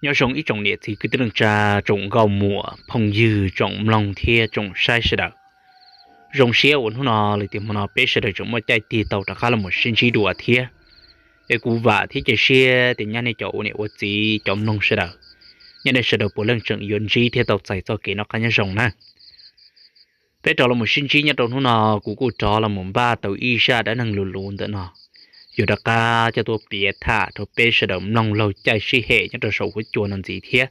Nyob zoo ib tsoom niam txiv kwv tij neej tsa, tsoom nkauj muam phooj ywg, tsoom mloog thiab tsoom saib sawv daws. Zoo siab uas hnub no lawm tias hmo no peb sawv daws tseem muaj caij tig tau rov qab los mus sib ntsib dua thiab. Es kuv vam thiab cia siab tias nyab nej cov ua niam ua txiv cov mloog sawv daws, nyab nej sawv daws puav leej tseem yuav ntsib thiab tau txais txoj kev noj qab nyob zoo na. Peb rov los mus sib ntsib nyob rau hnub no, kuv kuj rov los mus npaj tau ib zaj dab neeg lus luv ntawm no, yuav rov qab coj tuaj piav tham rau peb sawv daws mloog laug caij sib hem nyob rau saum huab cua no ntxiv thiab.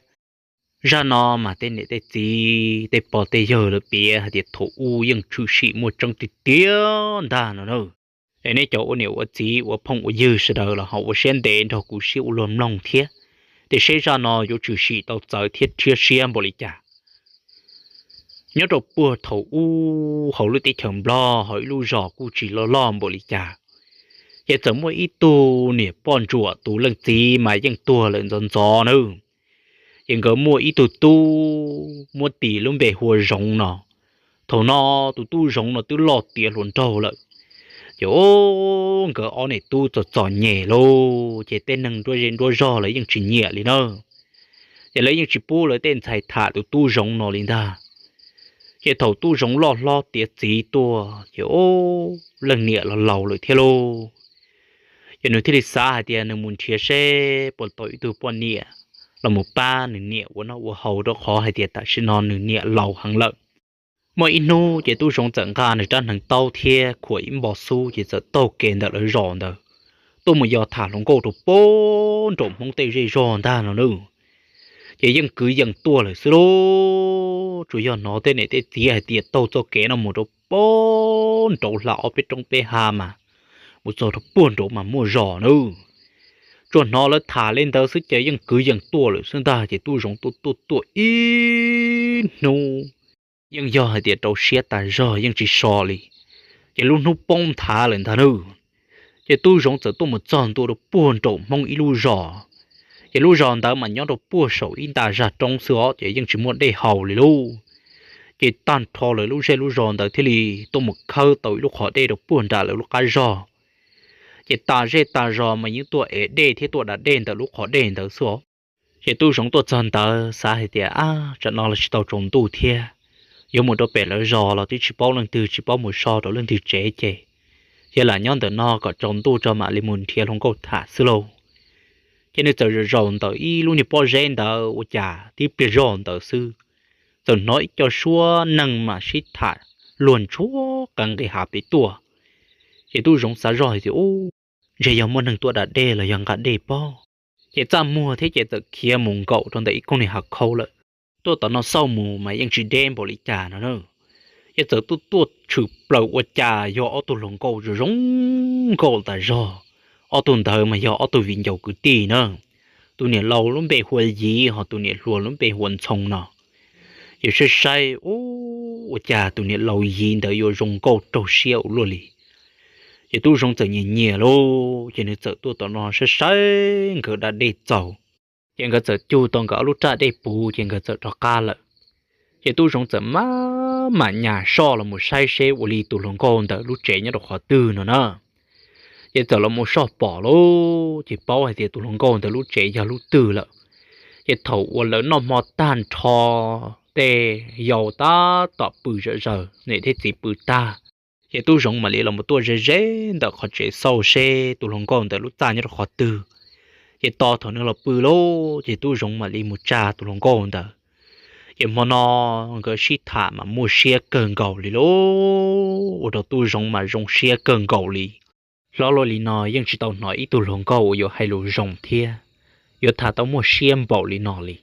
Zaj no mas tej niam tej txiv tej pog tej yawg lawv piav hais tias thaum ub yeej tshwm sim muaj tseeb tiag tiag ntag no na. Es nej cov ua niam ua txiv ua phooj ua ywg sawv daws los ho ua siab ntev nrog kuv sib ua luag mloog thiab, tias seb zaj no yuav tshwm sim tau txawv thiab rhiab siab npaum li cas. Nyob rau puag thaum ub hauv lub teb chaws Nplog hauv ib lub zos kuj tsis loj loj npaum li cas, ces txawm muaj ib tug niam poj ntsuam tus leej txiv mas yeej tuag lawm ntxov ntxov nawb. Ces nkawd muaj ib tug tub muab tis lub npe hu ua Zoov no. Thaum no tus tub Zoov no twb loj tiav hluas nraug lawm, ces nkawd ob niam tub txom txom nyem lauj, ces tej neeg nruab zej nruab zog lawv yeej tsis nyiam li na. Ces lawv yeej tsis pub lawv tej ntxhais tham tus tub Zoov no li ntag. Ces thaum tub Zoov loj hlob tiav txiv tuaj ces leej niam los laus lawm thiab lauj. Ces nws thiaj li xav hais tias nws mus nrhiav seb puas tau ib tug poj niam los mus pab nws niam ua noj ua haus, rau qhov hais tias tam sim no nws niam laus heev lawm. Muaj ib hnub ces tub Zoov txawm nqa nws rab hneev taub thiab khuam ib npo xub ces txawm taug kev ntawm lawv zos ntawd tuaj mus yos tham hluas nkauj rau puag nraum Hmoob tej zej zog ntag no nawb. Ces yeej kwv yees tuaj lawm xwb lauj, tsuas yog hnov tej niam tej txiv hais tias taug txoj kev no mus rau puag nraud hla ob peb roob peb hav mas mus txog rau puag nraud mas muaj zos nawb. Tsuas hnov lawv tham li ntawd xwb ces yeej kwv yees tuaj lawm xwb ntag. Ces tub Zoov tuaj tuaj tuaj ib hnub, yeej yog hais tias rau siab tas zog yeej tsis so li, ces lub hnub poob nthav lawm ntag nawb. Ces tub Zoov txawm tuaj mus txog ntua rau puag nraum Hmoob ib lub zos. Ces lub zos ntawd mas nyob rau puag saum ib nta zaj roob xwb os, ces yeej tsis muaj dej haus li lauj. Ces tag nrho lawv lub zej lub zos ntawd thiaj li tuaj mus khawb tau ib lub qhov dej rau puag nram lawv lub qab zos. Ces tas zej tas zos mas yeej tuaj ev dej thiab tuaj da dej ntawm lub qhov dej ntawd xwb os. Ces tub Zoov tuaj txog ntawd xav hais tias, ab, tsam no los tsis tau tsaus ntuj thiab, yuav mus rau pem lawv zos los twb tsis paub leej twg, tsis paub mus so rau leej twg tsev, ces yog lam nyob ntawm no kom tsaus ntuj tso mam li mus nrhiav hluas nkauj tham xwb lauj. Ces nws txawm zaum zaum ntawm ib lub niag pob zeb ntawd ua cas tib pliag zoj ntawd xwb, txawm hnov ib co suab neeg mas sib tham luag ntsuag qees nqis hav pem tuaj. Ces tub Zoov xav zoj hais tias, ub, ntshe yog muaj neeg tuaj da dej los yog nqa dej pob. Ces txaj muag thiab ces txawm khiav mus nkaum rau ntawm ib koog niag hav khau lawm. Tuaj tom no xauj mus mas yeej tsis deb npaum li cas no na. Ces txawm tuaj tuaj tshwm plaws ua cas yog ob tug hluas nkauj zoo zoo nkauj tas zog. Ob tug ntawd mas yog ob tug viv ncaus kwv tij na. Tus niam laus lub npe hu ua Yiv, ho tus niam hluas lub npe hu ua Ntxhoo no. Ces saib saib, ub, ua cas tus niam laus Yiv ntawd yuav zoo nkauj raug siab ua luaj li. Ces tub Zoov txawm nyiam nyiam lauj, ces nws txawm tuaj tom no saib saib nkawd da dej txaus. Ces nkawd txawm cug tau nkawd ob lub raj dej puv, ces nkawd txawm rov qab lawm. Ces tub Zoov txawm maj mam nyas soj los mus saib seb ua li tus hluas nkauj ntawd lub tsev nyob rau qhov twg no na. Ces txawm los mus soj pom lauj, ces paub hais tias tus hluas nkauj ntawd lub tsev yog lub twg lawm. Ces thaum uas lawv noj hmo tag nrho, tej yau tab tom pw zom zaws, niam thiab txiv pw tag, ces tub Zoov mam li los mus tuaj ze ze ntawm qhov tsev xauj seb tus hluas nkauj ntawd lub txaj nyob rau qhov twg. Ces tos thaum nws los pw lauj, ces tub Zoov mam li mus tsa tus hluas nkauj ntawd. Ces hmo no nkawd sib tham mas muaj siab kawg nkaus li lauj, ua rau tub Zoov mas zoo siab kawg nkaus li. Hlob luaj li no yeej tsis tau hnov ib tug hluas nkauj uas yuav hais lus zoo thiab yuav tham tau muaj siab npaum li no li.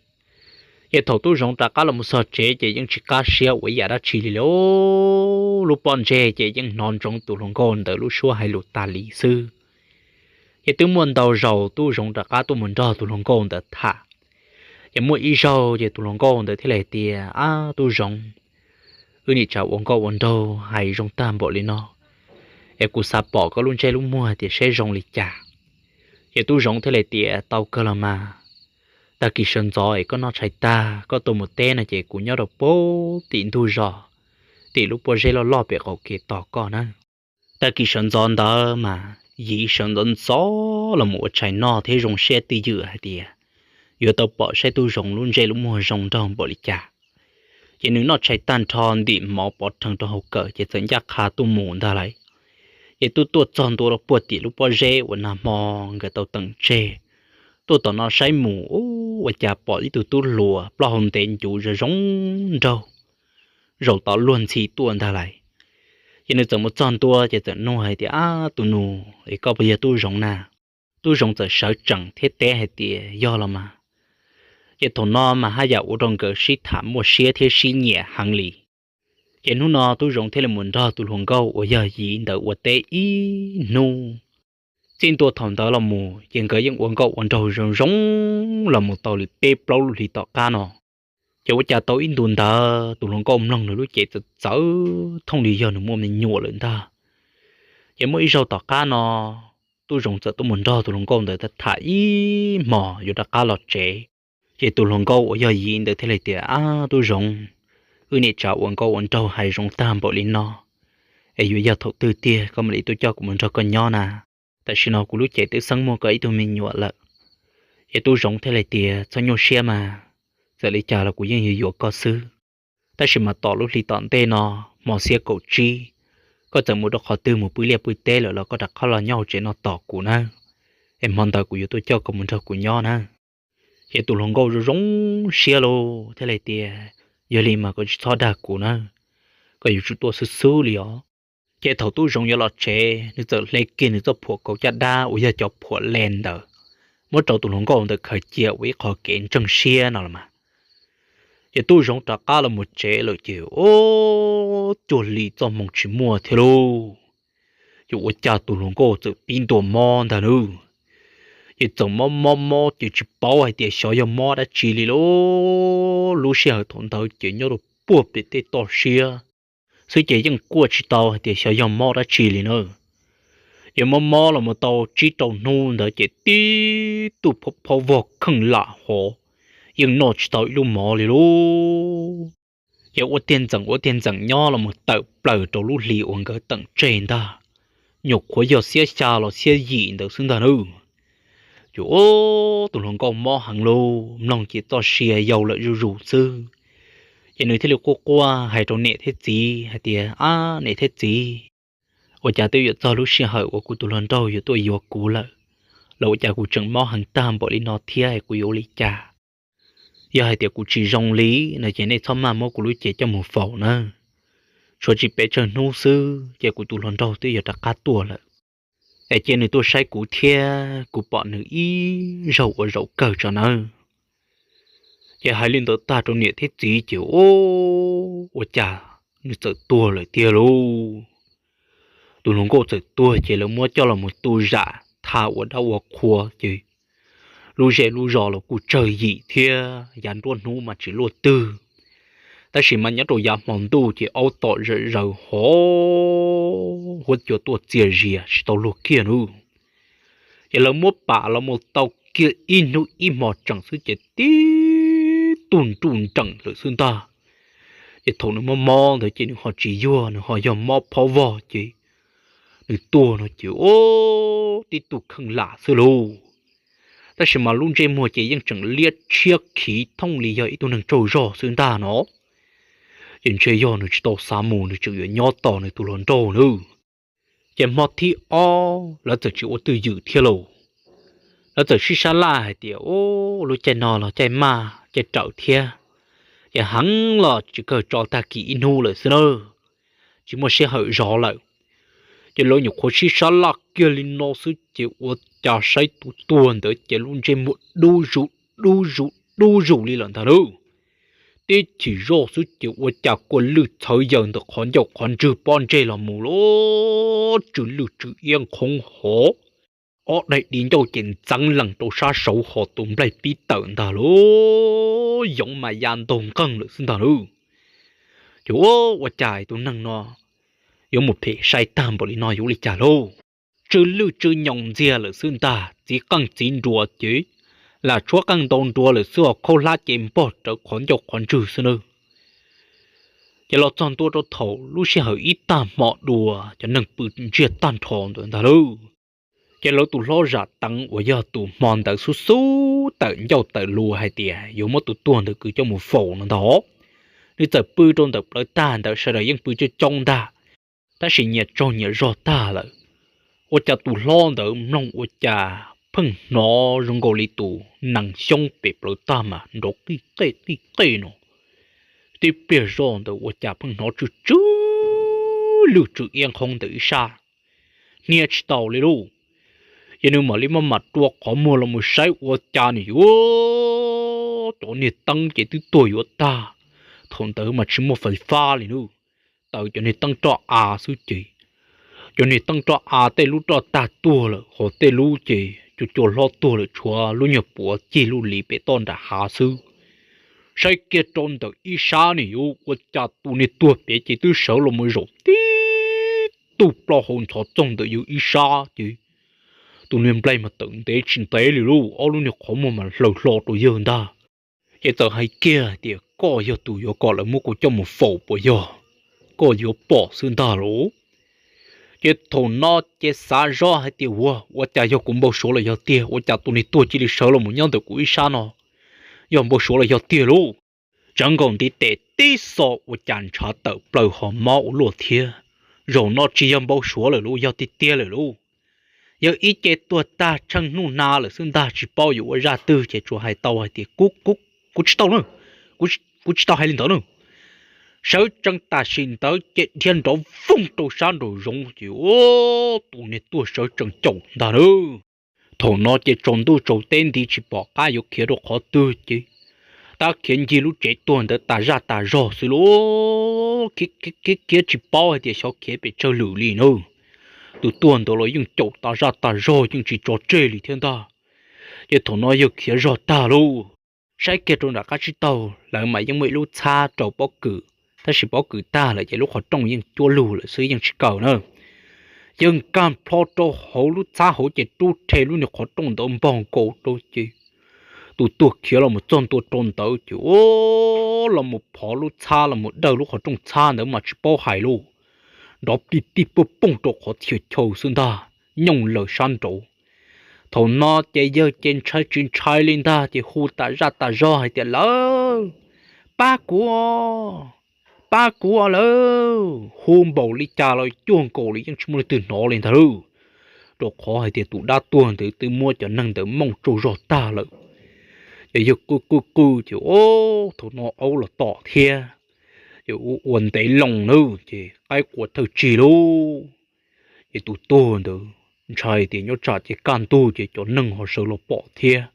Ces thaum tub Zoov rov qab los mus txog tsev ces yeej tsis qab siab ua ib yam dab tsi li lauj. Lub pob ntseg ces yeej hnov ntsoov tus hluas nkauj ntawd lub suab hais lus tas li xwb. Ces twb muaj ntau zaus tub Zoov rov qab tuaj mus nrog tus hluas nkauj ntawd tham. Ces muaj ib zaug ces tus hluas nkauj ntawd thiaj li hais tias, ab tub Zoov, wb nim tsam ua nkauj ua nraug hais zoo tag npaum li no, es kuv xav pom koj lub ntsej lub muag tias saib zoo li cas. Ces tub Zoov thiaj li tias, tau kawg los mas, tag kis sawv ntxov es koj noj tshais tag koj tuaj mus teb no ces kuv nyob rau puag tim ntug zos, tim lub pob zeb loj loj pem qaum kev tos koj na. Tag kis sawv ntxov ntawd mas Yiv sawv ntxov ntxov los mus ua tshais noj thiab zoo siab twj ywm hais tias, yuav tau pom saib tub zoov lub ntsej lub muag zoo nraug npaum li cas. Ces nws noj tshais tag nrho ntim mov pov rhees rau hauv kawm ces txawm ncaj qha tuaj mus ntag lauj. Ces tuaj tuaj txog ntua rau puag tim lub pob zeb uas nag hmo nkawd tau teem tseg, tuaj tom no saib mus ua cas pom ib tug tub hluas plaub hau ntev ncuv zoo zoo nraug zaum tod luag ntxhi tuaj ntag lauj. Ces nws txawm mus txog ntua ces txawm nug hais tias, Ab, tus nus es koj puas yog tub zoov na? Tub zoov txawm sawv tsees thiab teb hais tias, Yog los mas. Ces thaum no mas haj yam ua rau nkawd sib tham muaj siab thiab sib nyiam heev li. Ces hnub no tub zoov thiaj li mus nrog tus hluas nkauj uas yog Yiv ntawd ua teb ib hnub. Txij ntua thaum ntawd los mus ces nkawd yeej ua nkauj ua nraug zoo zoo los mus tau li peb plaub lub hlis tom qab no. Ces ua cas tau ib ntu ntawd tus hluas nkauj mloog nws lub cev txawv txawv thooj li yog nws muaj me nyuam lawm ntag. Ces muaj ib zaug tom qab no, tub zoov txawm tuaj mus nrog tus hluas nkauj ntawd tham ib hmos yuav rov qab los tsev. Ces tus hluas nkauj uas yog Yiv ntawd thiaj li tias, Ab, tub zoov, wb niam tsav ua nkauj ua nraug hais zoo tag npaum li no es yuav yog thaum twg tiag koj mam li tuaj coj kuv mus nrog koj nyob na? Tam sim no kuv lub cev twb xeeb muaj koj ib tug me nyuam lawm. Ces tub zoov thiaj li tias, Txhob nyuaj siab mas, txawm li cas los kuv yeej yuav yuav koj xwb. Tab sis mas tom lub hli tom ntej no, hmo xiab kaum tsib, koj txawm mus rau qhov twg mus pw liaj pw teb lawm los koj rov qab los nyob hauv tsev no tos kuv nawb, es hmo ntawd kuv yuav tuaj coj koj mus nrog kuv nyob nawb. Ces tus hluas nkauj zoo zoo siab lauj thiaj li tias, Yog li mas koj tsis txhob dag kuv nawb, koj yuav tsum tuaj xwb xwb li os. Ces thaum tub zoov yuav los tsev, nws txawm hle kiag nws txoj phuam kaus caj dab uas yog cov phuam le ntawd, muab rau tus hluas nkauj ntawd khaws cia ua ib qho kev ntseeg siab no los mas. Ces tub zoov rov qab los mus tsev lawm ces ua cuag li txoj hmoo tsis muaj thiab lauj. Ces ua cas tus hluas nkauj txawm pib ntuas mob ntag nawb. Ces txawm mob mob mob ces tsis paub hais tias xyov yog mob dab tsi li lauj. Lub sij hawm thaum ntawd ces nyob rau puag pem tej toj siab xwb ces yeej kuaj tsis tau hais tias xyov yog mob dab tsi li na. Ces mob mob los mus tau tsib rau hnub ntawd ces tib tug phaub phaub vog kheej lam hov, yeej noj tsis tau ib lub mov li lauj. Ces ua tiag ntxeem ua tiag ntxeem nyob los mus tawm plaws rau lub hli uas nkawd teem tseg ntag, nyuam qhuav yog xiab xya los xiab yim ntawd xwb ntag nawb. Ces tus hluas nkauj mob heev lauj, mloog ces txoj sia yau lawm zuj zus xwb. Ces nws thiaj li quaj quaj hais rau niam thiab txiv hais tias, Ab, niam thiab txiv, ua cas twb yuav txog lub sij hawm uas kuv tus hluas nraug yuav tuaj yuav kuv lawm, los ua cas kuv tseem mob heev tag npaum li no thiab es kuv yuav ua li cas? Yog hais tias kuv tsis zoo li no ces nej txhob maj muab kuv lub cev coj mus faus nawb. Tshuav tsis pes tsawg hnub xwb ces kuv tus hluas nraug twb yuav rov qab tuaj lawm. Es cia nws tuaj saib kuv thiab kuv pom nws ib zaug ua zaum kawg tso nawb. Ces hais li ntawd tag rau niam thiab txiv ces ua cas nws txawm tuag lawm tiag lauj. Tus hluas nkauj txawm tuag ces lawv muab coj los mus tu zam tha ua dab ua qhua ces lub zej lub zos los kuj tsawg yim thiab yav nruab hnub mas tsis luaj twg. Tab sis mas nyob rau yav hmo ntuj ces aub tom zom zaws hov, huab cua tuaj txias zias tsis tau luag kiag nawb. Ces lawv muab pam los mus tau kiag ib hnub ib hmo tseem xwb ces tib tug nruj nreem lawm xwb ntag. Ces thaum nws mob mob ntawd ces nws ho tsis yuag, nws ho yog mob phaub vog ces nws tuag no ces ua tib tug kheej lam xwb lauj. Tab sis mas lub ntsej muag ces yeej tseem liab tshiab khiv thooj li yog ib tug neeg tsaug zog xwb ntag no. Ces ntshe yog nws tsis tau xav mus, nws tseem yuav nyob tos nws tus hluas nraug nawb. Ces hmo thib ob lawv txawm tsis ua twj ywm thiab lauj. Lawv txawm sib sab laj hais tias, Ub, lub caij no los caij maj caij rawm thiab, ces heev los tsis kawg tso tag kis ib hnub lawm xwb na, tsis muaj sij hawm zov lawm. Ces lawv nyuam qhuav sib sab laj kiag li no xwb ces ua cas saib tus tuag ntawd ces lub ntsej muag dub zus dub zus dub zus li lawm ntag lauj. Tib chim zoj xwb ces ua cas kua lwj txhawv yaws ntawm qhov ncauj qhov ntswg pob ntseg los mus lawm, tsw lwj tsw iab nqhoob hov, ob daim di ncauj ces ntxeev lees rau sab saud ho tus nplaig pib tawm ntag lauj, yoov mas ya ntaug nqeeg lawm xwb ntag lauj. Ces ua cas tus neeg no yuav mus phem sai tag npaum li no yuav ua li cas lauj? Tsw lwj tsw nyoos ntxiag lawm xwb ntag, txiv qeej txiv nruas ces lam tshuab qeej ntau nruas lawm xwb os, khaub hlab ces npog rawv qhov ncauj qhov ntswg xwb nawb. Ces los txog ntua rau thaum lub sij hawm ib tag hmo dua cov neeg pw ntsiag tag nrho ntawd ntag lauj. Ces lawv tus hlob Zam Teev uas yog tus hmo ntawd xub xub tawm ncauj tawm lus hais tias yuav muab tus tuag ntawd kwv coj mus faus no ntag. Nws txawm pw rau ntawm plawv tag ntawd, sawv daws yeej pw coob coob ntag, tab sis nyias tsaug nyias zog tag lawm. Ua cas tus hlob ntawd mloog ua cas pheej hnov zoo nkaus li tus nees xyoob pem plawv tag mas nrov qij qej qij qej no. Tib pliag zoj ntawd ua cas pheej hnov tsw tsw lwj tsw iab nqhoob ntawm ib sab, hnia tsis taus li lauj. Ces nws mam li maj mam rua qhov muag los mus saib ua cas nws yuav, cov niag teeb ces twb tuag yuav tag. Thaum ntawd mas tsis muaj fais fab li nawb, taws cov niag teeb roj av xwb ces, cov niag teeb roj av tej lub roj tag tuag lawm, ho tej lub ces cua cua hlob tuag lawm, tshuav lub nyuag puav cig lub li pem toj nram hav xwb. Saib kiag rau ntawm ib sab nws yuav, ua cas tus niag tuag pem ces twb sawv los mus zaum tib tug plaub hau ntxhov txoog ntawm yus ib sab ces, tus niag nplaig mas tawm ntev tsis ntev li lauj, ob lub niag qhov muag mas hlaws hlo rau yawg ntag. Ces txawm hais kiag tias, koj yog tus yuav kom lawv muab kuv coj mus faus puas yog? Koj yuav pom xwb ntag lauj. Ces thaum no ces xav zoj hais tias, ua, ua cas yog kuv npau suav los yog tiag, ua cas tus niag tuag cia li sawv los mus nyob ntawm kuv ib sab no, yog npau suav los yog tiag lauj. Tsawv nkaus ntiv tes tib xo ua cas ntshav tawm plaws ho mob ua luaj thiab. Zaum no tsis yog npau suav lawm lauj, yog tiag tiag lawm lauj. Yog ib ce tuag tag tsheej hnub hna lawm xwb ntag, tsis paub yuav ua zaj twg ces tsuas hais tau hais tias, kuv, kuv tsis tau na, kuv tsis tau hais li ntawd na. Sawv tsees tam sim ntawd ces dhia nrov voog rau sab nraum zoov ces, tus niag tuag sawv tsees caum ntag na. Thaum no ces tsaus ntuj tsaus teb nti tsis pom qab yuav khiav rau qhov twg ces tab khiav ncig lub tsev tuag ntawd tas zaj tas zog xwb lauj. Khiav khiav khiav tsis paub hais tias xyov khiav pes tsawg lwm li na. Tus tuag ntawd los yeej caum tas zaj tas zog yeej tsis tso tseg li thiab ntag. Ces thaum no yawg khiav zog tag lauj, saib kiag rau nram qab tsib taug lawv mas yeej muaj ib lub txhab rau pob kws, tab sis pob kws tag lawm ces lub qhov rooj yeej cuab lug lawm xwb yeej tsis kaw na. Yawg nkag plho rau hauv lub txhab hauv ces rub rhe lub niag qhov rooj ntawd npog nkaus rau ces tus tuag khiav los mus txog ntua rau ntawd ces, o, los mus phov lub txhab los mus dawj lub qhov rooj txhab ntawd mas tsis paub hais lauj, nrov plig plig poj pooj rau qhov txhia chaw xwb ntag, nyooj laws sab nraud. Thaum no ces yawg ces ntshai tsis ntshai li ntag ces hu tas zaj tas zog hais tias, lawv, pab kuv, pab kuv lawv. Hu npaum li cas los cuag nkaus li yeej tsis muaj leej twg hnov li ntag lauj, rau qhov hais tias tus dab tuag ntawd twb muab cov neeg ntawd mooj tsaug zog tag lawm. Ces yawg qw qw qw ces, o, thaum no aub los tom thiab, ces ua ua ntev loo na ces qaib qua thawj tsig lauj. Ces tus tuag ntawd ntshai tias nyob tsam ces kaj ntug ces cov neeg ho sawv los pom thiab.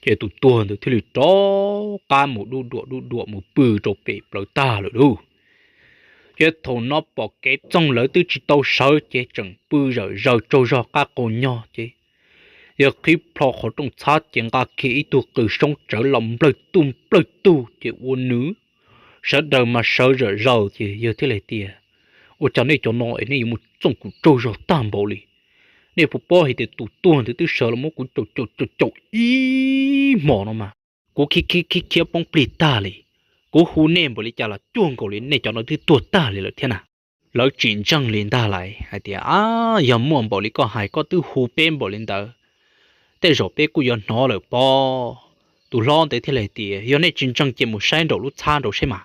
Ces tus tuag ntawd thiaj li rov qab mus dub duam dub duam mus pw rau pem plawv tag lawm lauj. Ces thaum no pom kev txoog lawv twb tsis tau sawv ces tseem pw zawm zaws tsaug zog qab qaug nyog ces yawg qhib plho qhov rooj txhab ces nqa kiag ib tug qws soob tsawv los nplawg tug nplawg tug ces ua nws, sawv daws mas sawv zawm zaws ces yawg thiaj li tias, ua cas nej cov no es nej yuav mus txoog kuv tsaug zog tag npaum li? Nej puas paub hais tias tus tuag ntawd twb sawv los muab kuv caum caum caum caum ib hmos no mas kuv khiav khiav khiav khiav poob plig tag li. Kuv hu nej npaum li cas los cuag nkaus li nej cov no twb tuag tag li lawm thiab na. Lawv tsis ntseeg li ntag lauj, hais tias, a, yog muaj npaum li koj hais, koj twb hu peb npaum li ntawd, tej zaum peb kuj yuav hnov lawm pob. Tus hlob ntawd thiaj li hais tias, yog nej tsis ntseeg ces mus saib nraum lub txhab nraud seb mas.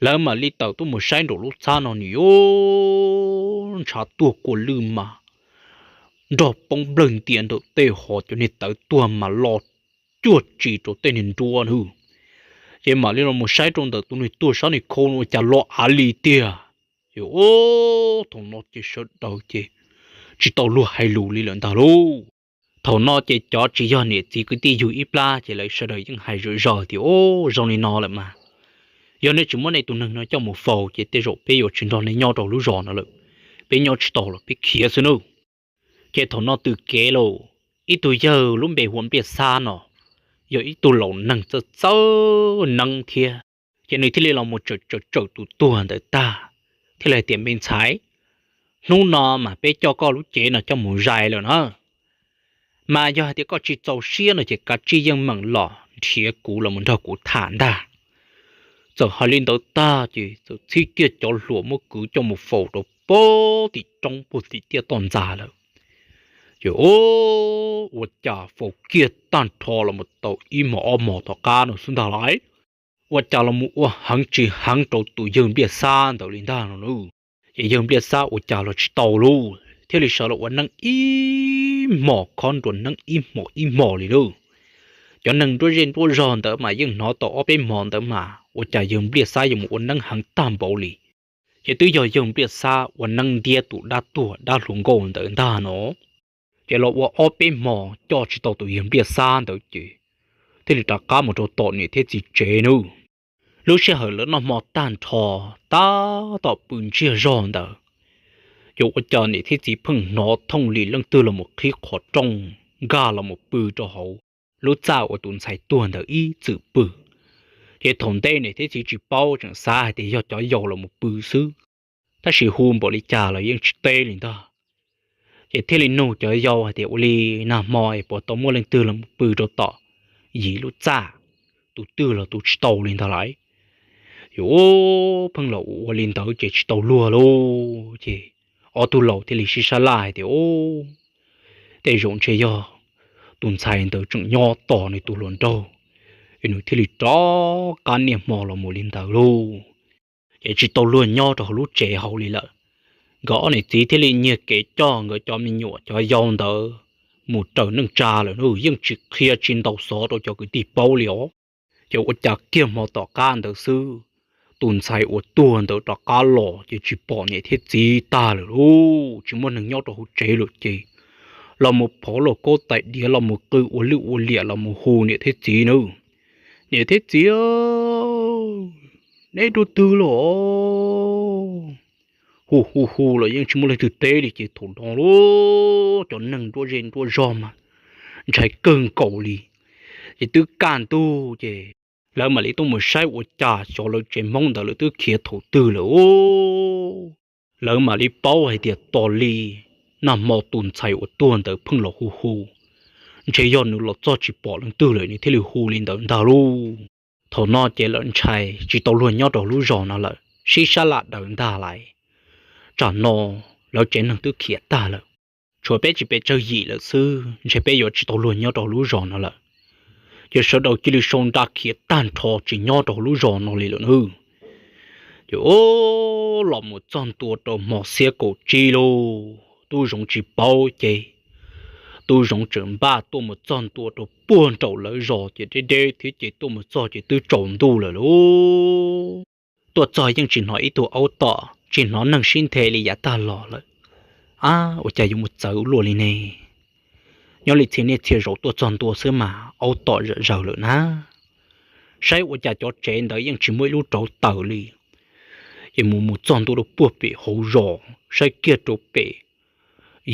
Lawv mam li tawm tuaj mus saib nraum lub txhab no nws yuav ntshav tuag kua lwj mas nrog poob nplawg ntia nraum tej, ho cov niag tawv tuag mas lo cuag tsis rau tej niag nruab na. Ces mam li los mus saib rau ntawm tus niag tuag sab niag khau no ua cas lo av li tiag. Ces thaum no ces sawv daws ces tsis tau luag hais lus li lawm ntag lauj. Thaum no ces cov tsis yog niam txiv kwv tij yug ib plab ces lawv sawv daws yeej hais zom zaws tias, o, zoo li no lawm mas, yog nej tsis muab nej tus neeg no coj mus faus ces tej zaum peb yuav tsis nrog nej nyob rau lub zos no lawm, peb nyob tsis tau los peb khiav xwb nawb. Ces thaum no tws kev lauj, ib tug yawg lub npe hu ua Npliaj Xab no, yog ib tug laus neeg txawj txawj neeb thiab, ces nws thiaj li los mus tsawm tsawm tsawm tus tuag ntawd tag, thiaj li hais tias, me ntxhais, hnub no mas peb coj koj lub cev no coj mus zais lawm na, mas yog hais tias koj tsis txaus siab no ces kav tsij yeej meem los nrhiav kuv los mus nrog kuv tham ntag. Txawm hais li ntawd tag ces txawm txhib kiag cov hluas muab kwv coj mus faus rau puag tim roob puag tim tiaj toj ntxas lawm. Ces ua cas faus kiag tag nrho los mus tau ib hmos ob hmos tom qab no xwb ntag lauj, ua cas los mus ua heev tsis heev rau tus yawg Npliaj Xab ntawd li ntag no lauj. Ces yawg Npliaj Xab ua cas los tsis tau lauj, thiaj li sawv los ua neeb ib hmos khob nruas neeb ib hmos ib hmos li lauj. Cov neeg nruab zej nruab zog ntawd mas yeej hnov tau ob peb hmos ntawd mas ua cas yawg Npliaj Xab yuav mus ua neeb heev tag npaum li. Ces twb yog yawg Npliaj Xab ua neeb ntiab tus dab tuag dab hluas nkauj ntawd ntag no. Ces los ua ob peb hmos coj tsis tau tus yawg Npliaj Xab ntawd ces thiaj li rov qab mus rau tom niam thiab txiv tsev nawb. Lub sij hawm lawv noj hmo tag nrho, tab tom pw ntsiag zog ntawd, yuav ua cas niam thiab txiv pheej hnov thooj li leej twg los mus qhib qhov rooj nkag los mus pw rau hauv lub txaj uas tus ntxhais tuag ntawd ib txwm pw. Ces thaum ntej niam thiab txiv tsis paub, tseem xav hais tias yog cov yau los mus pw xwb, tab sis hu npaum li cas los yeej tsis teb li ntag. Ces thiaj li nug cov yau hais tias ua li nag hmo es puas tau muaj leej twg los mus pw rau tom yim lub txaj, tus twg los tus tsis tau li ntag lauj. Yuav pheej los ua li ntawd ces tsis tau luag lauj. Ces ob tug laus thiaj li sib sab laj hais tias, Tej zaum ntshe yog tus ntxhais ntawd tseem nyob tos nws tus hluas nraug, es nws thiaj li rov qab niaj hmo los mus li ntawd lauj. Ces tsis tau luag nyob rau hauv lub tsev hauv li lawm. Nkawd ob niam txiv thiaj li nyiag kev coj nkawd cov me nyuam cov yau ntawd mus raws neej tsa lawm, yeej tsis qhia tsis ntaus xov rau cov kwv tij paub li os. Ces ua cas kiag hmo tom qab ntawd xwb, tus ntxhais uas tuag ntawd rov qab los ces tsis pom niam thiab txiv tag lawm lauj, tsis muaj neeg nyob rau hauv tsev lawm ces los mus phov lauj kaub tais diav, los mus qw ua lwj ua liam, los mus hu niam thiab txiv nawb. Niam thiab txiv, neb dua twg los? Hu hu hu los yeej tsis muaj leej twg teb li ces thaum no lauj, cov neeg nruab zej nruab zog mas ntshai kawg nkaus li. Ces twb kaj ntug ces lawv mam li tuaj mus saib ua cas xyov lawv tsev Hmoob ntawd lawv twb khiav thaum twg lawm. Lawv mam li paub hais tias tos li nag hmo tus ntxhais uas tuag ntawd pheej los hu hu, ntshe yog nws los txog tsis pom leej twg lawm nws thiaj li hu li ntawd ntag lauj. Thaum no ces lawv ntshai tsis tau luag nyob rau lub zos no lawm, sib sab laj daws ntag lauj. Tsam no lawv tsev neeg twb khiav tag lawm, tshuav peb tsis pes tsawg yim lawm xwb, ntshe peb yuav tsis tau luag nyob rau lub zos no lawm. Ces sawv daws cia li sau nra khiav tag nrho tsis nyob rau lub zos no li lawm nawb. Ces los mus txog ntua rau hmo xiab kaum tsib lauj, tub Zoov tsis paub ces tub Zoov tseem npaj tuaj mus txog ntua rau puag nraum lawv zos ces deb deb thiab ces tuaj mus txog ces twb tsaus ntuj lawm lauj. Tuaj txog yeej tsis hnov ib tug aub tom, tsis hnov neeg sib nthe li yav tag los lawm. Ab, ua cas yuav mus txawv luaj li ne? Nyob li txhia niaj txhia zaus tuaj txog ntua xwb mas aub tom zom zaws lawm na. Saib ua cas cov tsev ntawd yeej tsis muaj ib lub rauv taws li. Ces mus mus txog ntua rau puag pem hauv zos, saib kiag rau pem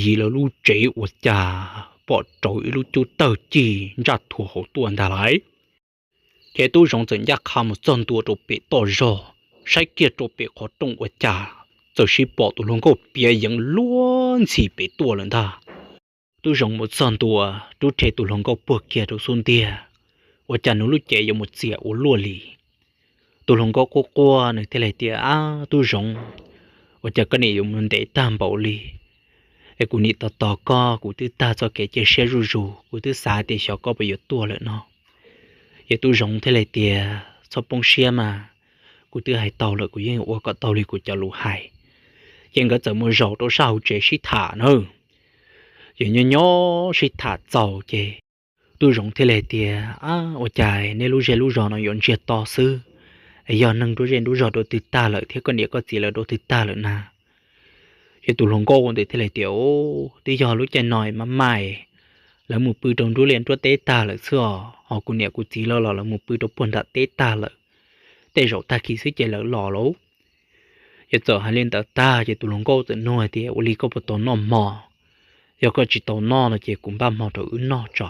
yim lawv lub tsev ua cas pom rauv ib lub cub tawg cig ntsaj thuav hauv tuaj ntag lauj. Ces tub Zoov txawm ncaj qha mus txog ntua rau pem toj zog, saib kiag rau pem qhov rooj ua cas txawm sib pom tus hluas nkauj piav yeev luag ntxhi pem tuaj lawm ntag. Tub Zoov mus txog ntua, rub rhe tus hluas nkauj puag kiag rau xub ntiag, ua cas nws lub cev yuav mus txias ua luaj li. Tus hluas nkauj quaj quaj nws thiaj li tias, Ab, tub Zoov, ua cas koj niam yuav mus ntev tag npaum li? Es kuv niam tos tos koj kuv twb tag txoj kev cia siab zuj zus, kuv twb xav tias xyov koj puas yuav tuaj lawm no. Ces tub Zoov thiaj li tias, Txhob poob siab mas, kuv twb hais tau lawm, kuv yeej ua kom tau li kuv cov lus hais. Ces nkawd txawm mus zaum rau sab hauv tsev sib tham na. Ces nyob nyob sib tham txaus ces tub Zoov thiaj li tias, Ab, ua cas nej lub zej lub zos no yuav ntsiag to xwb? Es yog neeg nruab zej nruab zog dua twg tag lawm thiab koj niam koj txiv lawv dua twg tag lawm na? Ces tus hluas nkauj ntawd thiaj li tias, Twb yog lub caij no mas mas, lawv mus pw rau nruab liaj nruab teb tag lawm xwb os, ho kuv niam kuv txiv lawv los lawv mus pw rau puag nram teb tag lawm. Tej zaum tag kis xwb ces lawv los lauj. Ces txawm hais li ntawd tag ces tus hluas nkauj txawm nug hais tias, Ua li koj puas tau noj hmo? Yog koj tsis tau noj no ces kuv npaj hmo rau wb noj tso.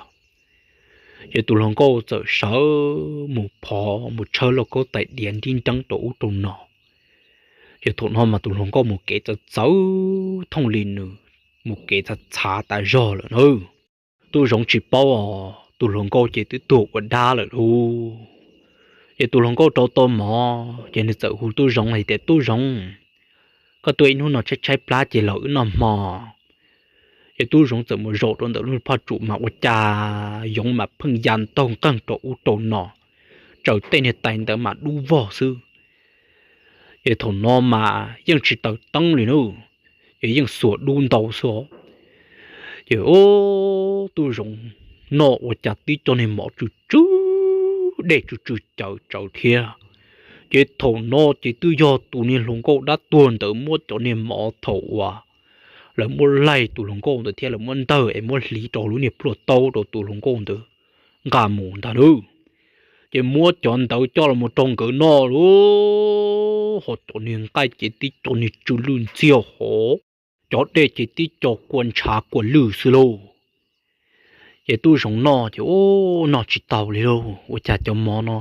Ces tus hluas nkauj txawm sawv mus phov mus tshawb lauj kaub tais diav nrib nreeb rau ub rau no. Ces thaum no mas tus hluas nkauj mus kev txawv txawv thooj li nws mus kev txhav txhav tas zog lawm na. Tub Zoov tsis paub os, tus hluas nkauj ces twb tuag ua dab lawm lauj. Ces tus hluas nkauj rau tau mov ces nws txawm hu tub Zoov hais tias, Tub Zoov, koj tuaj ib hnub no tshaib tshaib plab ces los wb noj hmo. Es tub zoov txawm mus zaum rau ntawm lub phaj tsum mas ua cas yoov mas pheej ya ntaug nqeeg rau ub rau no, tsaws tej niag tais ntawd mas dub vog xwb. Ces thaum no mas yeej tsis taws teeb li na, ces yeej xuas dub ntau xwb. Ces tub zoov noj ua cas tib co niag mov tsw tsw, dej tsw tsw cawv tsawv thiab. Ces thaum no ces twb yog tus niag hluas nkauj dab tuag ntawd muab cov niag mov thaum uas lawv muab laig tus hluas nkauj ntawd thiab lawv muab ntawg es muab hliv rau lub niag plhuaj taub rau tus hluas nkauj ntawd nqa mus ntag lauj. Ces muab cov ntawd coj los rau nkawd noj lauj, ho cov niag nqaij ces tib co niag tsw lwj ntxiag hov, cov dej ces tib co kua ntshav kua lwj xwb lauj. Ces tub zoov noj ces ub, noj tsis taus li lauj, ua cas cov mov no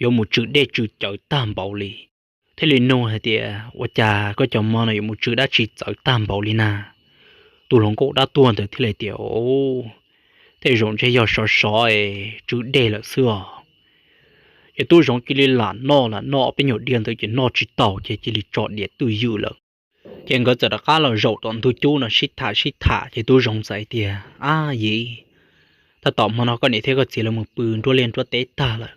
yuav mus tsw dej tsw cawv tag npaum li. Thiaj li nug hais tias, Ua cas koj cov mov no yuav mus tsw dab tsi txawv tag npaum li na? Tus hluas nkauj dab tuag ntawd thiaj li tias, Tej zaum ntshe yog sov sov es tsw dej lawm xwb os. Ces tub zoov cia li lam noj lam noj, ob peb nyuag diav ntawd ces noj tsis taus ces cia li tso diav twj ywm lawm. Ces nkawd txawm rov qab los zaum tom ntug cub no sib tham sib tham ces tub zoov txawm hais tias, Ab yim, tab tom hmo no koj niam thiab koj txiv lawv mus pw nruab liaj nruab teb tag lawm,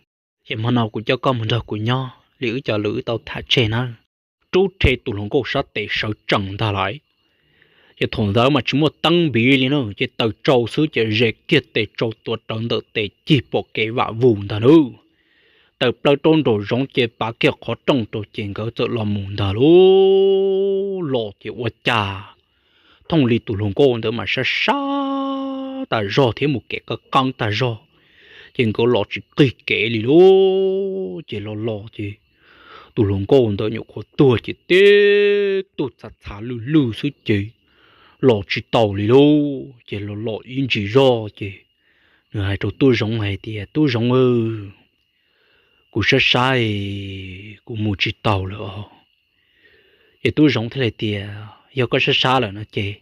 ces hmo no kuv coj koj mus nrog kuv nyob li wb cov lus wb tau tham tseg nawb. Rub rhe tus hluas nkauj sab tes sawv tsees ntag lauj. Ces thaum ntawd mas tsis muaj teeb npiv li na, ces taws tsau xwb ces ze kiag tes tsau tuav rawv ntawm tes cig pom kev vam vus ntag nawb. Tawm plaws rau nraum zoov ces pav kiag qhov rooj rau ces nkawd txawm los mus ntag lauj. Los ces ua cas thooj li tus hluas nkauj ntawd mas sab sab tas zog thiab mus kev qeeb qeeb tas zog, ces nkawd los tsis qig kev li lauj. Ces los los ces tus hluas nkauj ntawd nyuam qhuav tuag ces tib tug txhav txhav lwj lwj xwb ces los tsis taus li lauj. Ces los los ib ntsis zog ces nws hais rau tub zoov hais tias, Tub zoov, kuv sab sab, kuv mus tsis taus lawm os. Ces tub zoov thiaj li tias, Yog koj sab sab lawm no ces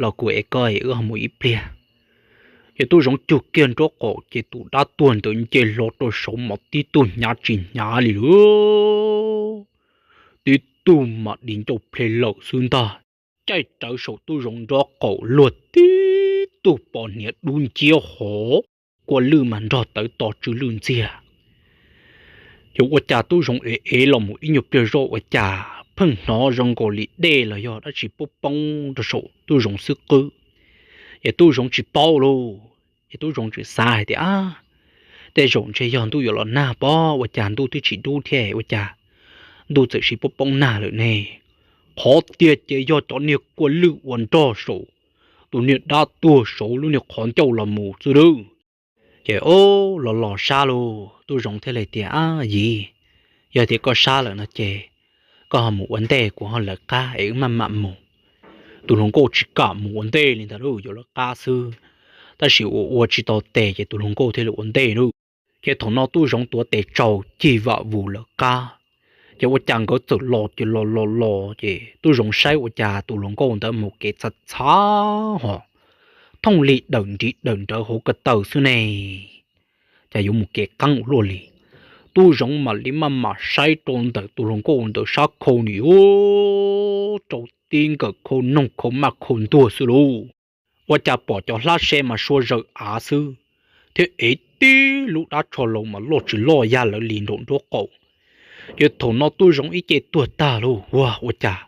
los kuv ev koj es wb ho mus ib pliag. Ces tub zoov cug kiag nraub qaum ces tus dab tuag ntawd nce hlo rau saum mas tib tug hnyav tsis hnyav li lauj, tib tug mas di ncauj ple lawm xwb ntag. Caij rawv saum tub zoov nraub qaum luag tib tug pos hniav dub nciab hov, kua lwj mas nrog tawv to tsw lwj ntxiag. Ces ua cas tub zoov ev ev los mus ib nyuag pliag zoj ua cas pheej hnov zoo nkaus li dej los yog dab tsi poob poob rau saum tub zoov xwb qwb. Ces tub zoov tsis paub lauj, ces tub zoov tseem xav hais tias, Ab, tej zaum ntshe yog ntuj yuav los nag pob, ua cas ntuj twb tsis dub thiab ua cas ntuj txawm sis poob poob nag lawm ne? Qhov tiag ces yog cov niag kua lwj uas nrog saum tus niag dab tuag saud lub niag qhov ncauj los mus xwb lauj. Ces o, los los sab lauj, tub zoov thiaj li tias, Ab yim, yog tias koj sab lawm no ces koj ho mus ua ntej, kuv ho lawv qab es wb maj mam mus. Tus hluas nkauj tsis kam mus ua ntej li ntag lauj, yuav lawv qab xwb. Tab sis ua ua tsis tau tes ces tus hluas nkauj thiaj li ua ntej lauj. Ces thaum no tub zoov tuav tes tsau cig vam vus lawv qab. Ces ua cas nkawd txawm los ces los los los ces tub zoov saib ua cas tus hluas nkauj ntawd mus kev txhav txhav hos, thooj li dawm nriv dawm nrawv hauv ko taw xwb ne, cas yuav mus kev qeeb ua luaj li. Tub zoov mam li maj mam saib rau ntawm tus hluas nkauj ntawd sab khau nws yuav rau tib nkawm khau noog khau maj khau ntuag xwb lauj. Ua cas pom cov hlab se mas sua zawm av xwb, thiab ev tib lub dab tsho laus mas loj tsis loj ya lawv li nraum nraub qaum. Ces thaum no tub zoov ib ce tuag tag lauj, ua ua cas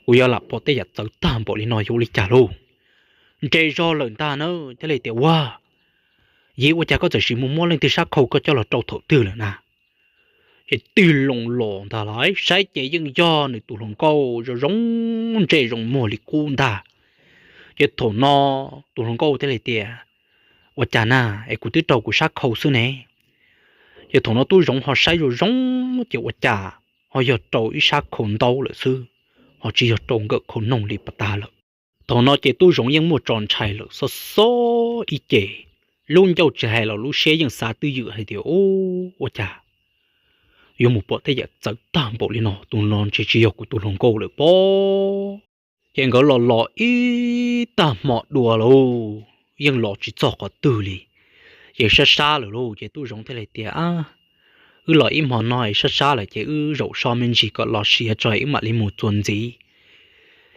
kuv yuav lam pom tej yam txawv tag npaum li no yuav ua li cas lauj? Nres zog lawm ntag na, thiaj li tias, Ua, yim, ua cas koj txawm sis mus muab leej twg sab khau koj coj los rau thaum twg lawm na? Ces tig loo los ntag lauj, saib ces yeej yog nws tus hluas nkauj zoo zoo ntsej zoo muag li qub ntag. Ces thaum no tus hluas nkauj thiaj li tias, Ua cas na, es kuv twb rau kuv sab khau xwb ne. Ces thaum no tub zoov ho saib zoo zoo, ces ua cas ho yog rau ib sab khau ntaub lawm xwb, ho tsis yog rau nkawm khau noog li pas tag lawm. Thaum no ces tub zoov yeej muaj tso ntshai lawm xob xob ib ce, lub ncauj tsis hais los lub siab yeej xav twj ywm hais tias, Ua cas yuav mus pom tej yam txawv tag npaum li no, tus no ntshe tsis yog kuv tus hluas nkauj lawm pob. Ces nkawd los los ib tag hmo dua lauj, yeej los tsis txog qhov twg li, ces sab sab lawm lauj. Ces tub zoov thiaj li tias, Wb los ib hmo no es sab sab lawm ces wb zaum so me ntsis kom los siav tso wb mam li mus txuas ntxiv.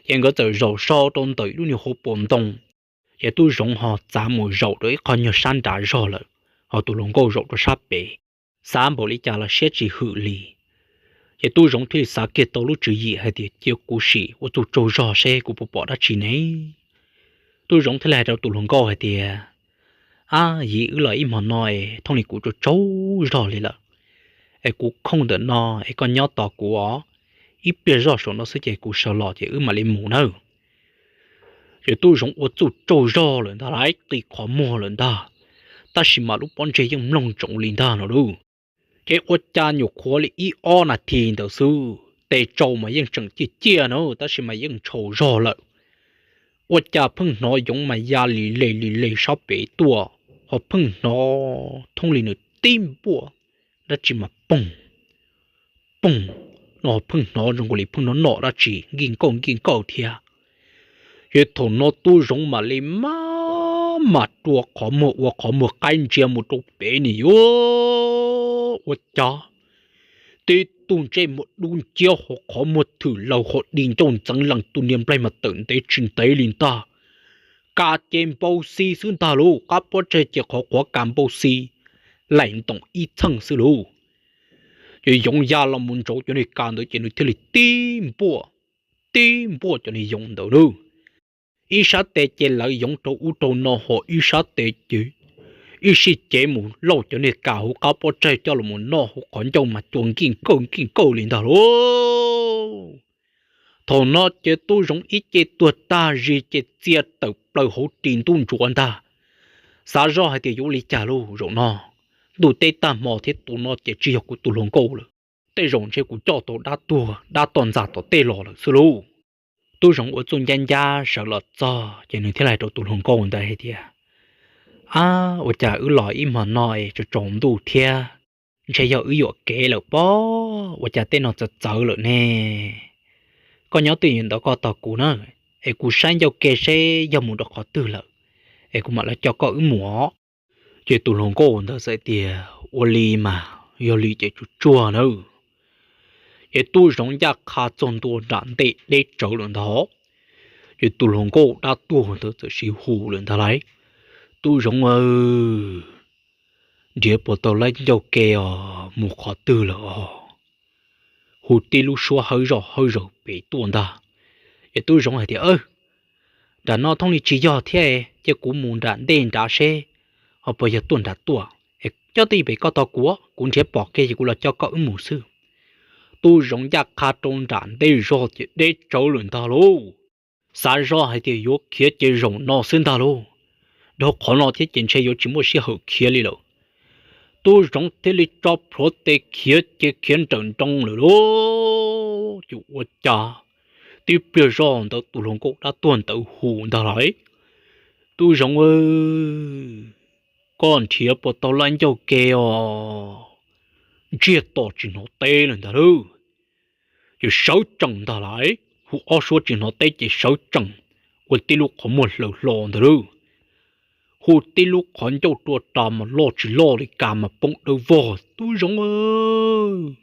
Ces nkawd txawm zaum so rau ntawm lub niag hauv paus ntoo. Ces tub zoov ho txav mus zaum rau ib qho nyuag sab nrad zog lawm, ho tus hluas nkauj zaum rau sab pem. Xav npaum li cas los siab tsis hwm li. Ces tub zoov thiaj li xav kiag tau lub tswv yim hais tias cia kuv sim ua txuj tsaug zog seb kuv puas pom dab tsi ne. Tub zoov thiaj li hais rau tus hluas nkauj hais tias, ab yim, wb los ib hmo no es thooj li kuv tsaug tsaug zog li lawm, es kuv khooj ntawm no es koj nyob tos kuv os, ib pliag zoj saum no xwb ces kuv sawv los ces wb mam li mus nawb. Ces tub zoov ua txuj tsaug zog lawm ntag lauj, qi qhov muag lawm ntag, tab sis mas lub pob ntseg yeej mloog ntsoov li ntag no lauj. Ces ua cas nyuam qhuav li ib ob nas this ntawd xwb, tes tsaus mas yeej tseem ciaj ciaj na, tab sis mas yeej ntshau zog lawm. Ua cas pheej hnov yoov mas ya li le li le sab pem tuaj, ho pheej hnov thooj li nws tib npuaj dab tsi mas poog poog no, pheej hnov zoo nkaus li pheej noj noj dab tsi nkij nkauj nkij nkauj thiab. Ces thaum no tub zoov mam li maj mam rua qhov muag ua qhov muag qaib ntsia mus rau pem ni yuav ua cas tib tug ntsej muag dub nciab ho qhov muag thwm laug ho di ncauj ntxeev lees, tus niag nplaig mas tawm ntev tsis ntev li ntag. Kas ces npau xi xwb ntag lauj, qab pob tsaig ces qhov quav kas npau xi laim ntoom ib txheej xwb lauj. Ces yoov ya los mus ntsaum cov niag kas ntawd ces nws thiaj li tib npuaj, tib npuaj cov niag yoov ntawd lauj. Ib sab tes ces lawv yoov rau ub rau no ho ib sab tes ces ib sij cev mus lauj cov niag kas hauv qab pob tsaig coj los noj hauv qhov ncauj mas cua nkij nkawj nkij nkawj li ntag lauj. Thaum no ces tub zoov ib ce tuag tag zis ces txia tawm plaws hauv ris ntuj ntsuav ntag. Xav zoj hais tias yuav li cas lauj, zaum no ntuj teb tag hmo thiab, tus no ces tsis yog kuv tus hluas nkauj lawm. Tej zaum ntshe kuv coj tau dab tuag dab toj ntxas tom tej los lawm xwb lauj. Tub zoov ua txuj ncab ncab sawv los txog ces nws thiaj li hais rau tus hluas nkauj ntawd hais tias, ab, ua cas wb los ib hmo no es tsaus tsaus ntuj thiab, ntshe yog wb yuam kev lawm pob, ua cas tej no txawv txawv lawm ne? Koj nyob twj ywm ntawd koj tos kuv na, es kuv saib ncauj ke seb yog mus rau qhov twg lawm, es kuv mam li coj koj wb mus os. Ces tus hluas nkauj ntawd txawm tias, ua li mas, yog li ces tsuag tsuag nawb. Ces tub zoov ncaj qha txog ntua nram ntej deb tsawv lawm ntag. Ces tus hluas nkauj dab tuag ntawd txawm sib hu lawm ntag lauj, tub zoov aw, nrhiav puas tau lawv ncauj ke os, mus qhov twg lawm os? Hu tib lub suab hawb zoj hawb zaws pem tuaj ntag. Es tub zoov hais tias, nram no thooj li tsis yog thiab, cia kuv mus nram ntej nrad seb ho puas yog tuaj nrad tuaj. Coj twj ywm pem koj tos kuv, kuv nrhiav pom kiag ces kuv los coj koj wb mus xwb. Tub zoov ncaj qha rau nram ntej zog ces deb tsawv lawm ntag lauj. Xav zoj hais tias yuav khiav ces zaum no xwb ntag lauj, dhau qhov no thiab ces ntshe yuav tsis muaj sij hawm khiav li lawm. Tub zoov thiaj li tso plhuav tes khiav ces khiav nrawm nroos lawm lauj. Ces ua cas tib pliag zoj ntawd tus hluas nkauj dab tuag ntawd hu ntag lauj, tub zoov aw, koj nrhiav puas tau lawv ncauj ke os? Ntsiag to tsis hnov teb lawm ntag lauj. Ces sawv tsees ntag lauj, hu ob suab tsis hnov teb ces sawv tsees, ua tib lub qhov muag hlaws hlo ntag lauj. Hu tib lub qhov ncauj rua ras mas loj tsis loj li, kas mas poob dawb vog, tub zoov aw,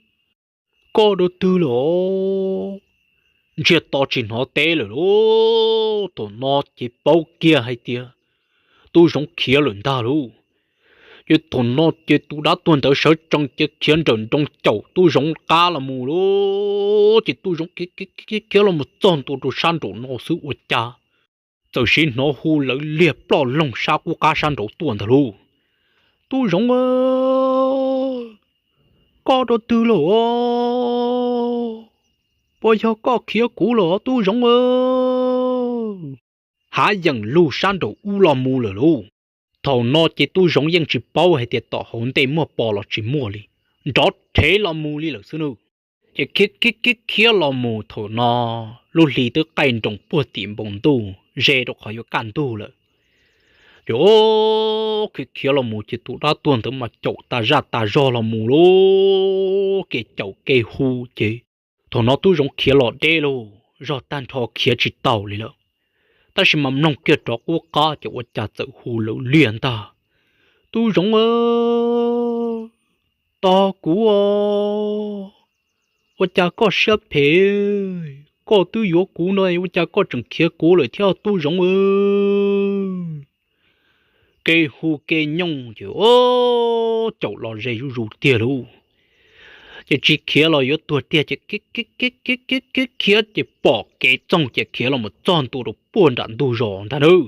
koj dua twg lawm os? Ntsiag to tsis hnov teb lawm lauj. Thaum no ces paub kiag hais tias tub zoov khiav lawm ntag lauj. Ces thaum no ces tus dab tuag ntawd sawv tsees ces khiav nrawm nroos caum tub zoov qab los mus lauj. Ces tub zoov khiav khiav los mus txog ntua rau sab nraum no xwb ua cas txawm sim hnov hu lawv liag ploj loog sab qub qab sab nraud tuaj ntag lauj. Tub zoov aw, koj dua twg lawm os? Puas yog koj khiav kuv lawm os tub zoov aw? Hav yeem lug sab nraum ub los mus lawm lauj. Thaum no ces tub zoov yeej tsis paub hais tias tom hauv ntej muaj pos los tsis muaj li, nrov rhev los mus li lawm xwb nawb. Ces khiav khiav khiav khiav los mus, thaum no lub hli twb qaij nroos puag tim npoo ntuj ze rau qhov yuav kaj ntug lawm. Ces khiav khiav los mus ces tus dab tuag ntawd mas caum tas zaj tas zog los mus lauj, kev caum kev hu ces thaum no tub zoov khiav los deb lauj, zog tag nrho khiav tsis taus li lawm. Tab sis mas mloog kiag rov qub qab ces ua cas txawm hu lawv liag ntag, tub zoov aw, tos kuv os, ua cas koj siab phem, koj twb yuav kuv no ua cas koj tseem khiav kuv lawm thiab tub zoov aw? kev hu kev nyooj ces o, caum los ze zuj zus tiag lauj. Ces tsis khiav los yuav tuag tiag ces khiav khiav khiav ces pom kev txoog ces khiav los mus txog ntua rau puag nram ntug zos ntag nawb.